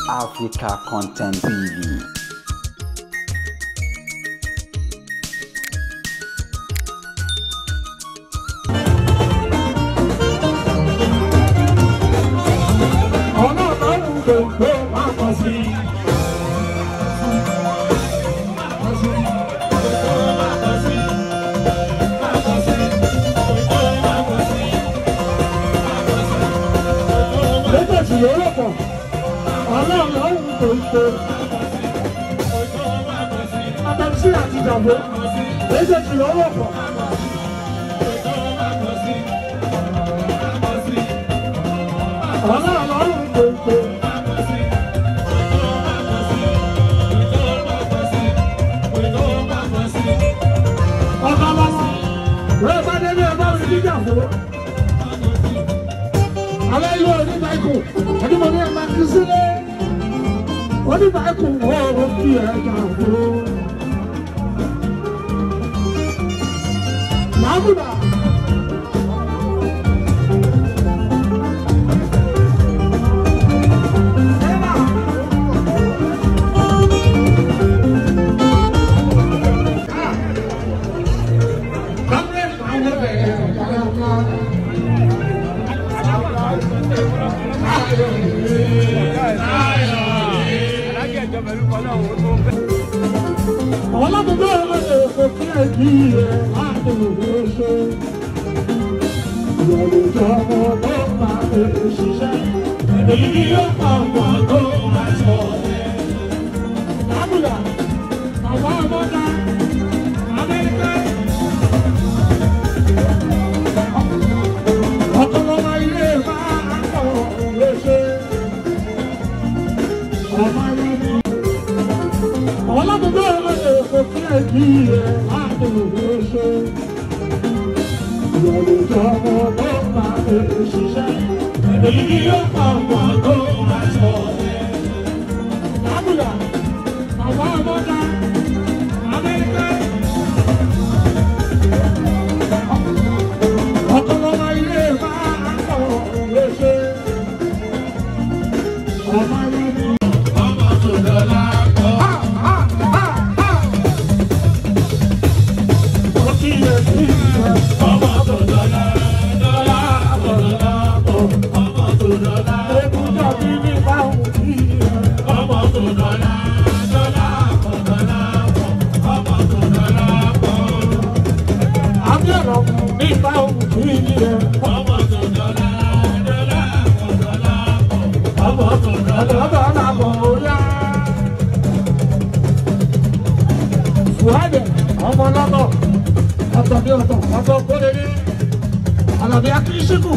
Africa Content TV. Àtẹ̀sí àti ìjàmbó, méjèèjì ló wọ̀pọ̀. Ọlọ́run gbòǹgbò. Ọba lọ́wọ́, wọ́n bá dé ní ọba mi níjàmbó. Alẹ́ ìlú onígbà ikú, ẹni mo ní ẹ̀ máa kí sílé. Onígbà ikú wọ́n fi ẹ̀ jàmbó. Làbúdà. Ọmọ ọlọ́mọ ọ̀tọ̀ ní ọ̀tọ̀ ọ̀tọ̀ kólé ní Àlàbí Akínsíkù.